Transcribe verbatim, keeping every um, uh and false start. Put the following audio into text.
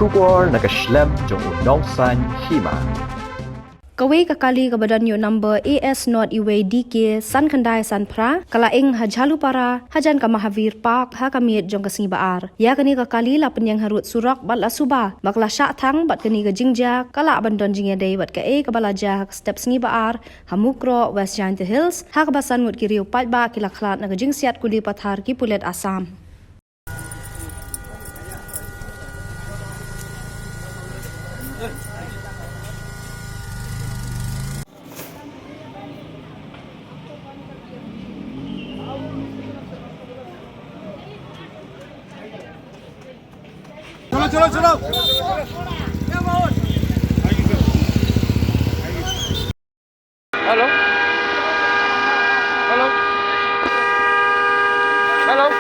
Khubor na ka shlem jong u nongsan hima. Kawei ka kali kaba don ïa u number A S not iwei D K san khyndai san phra, ka la ing ha Jhalupara, hajan ka Mahavir Park, ha ka miet jong ka sngi ba ar. Ïa kane ka kali la pynïeng harud surok bad la suba ba ka la shah thang, bad kane ka jingjia ka lah ban don jingïadei bad kaei kaba la jia ha ka step sngi ba ar ha Mukroh, West Jaintia Hills, ha kaba san ngut ki riew paidbah ki la khlad na ka jingsiat kuli pathar ki pulit Assam. चलो, चलो, चलो। Hello? Hello? Hello?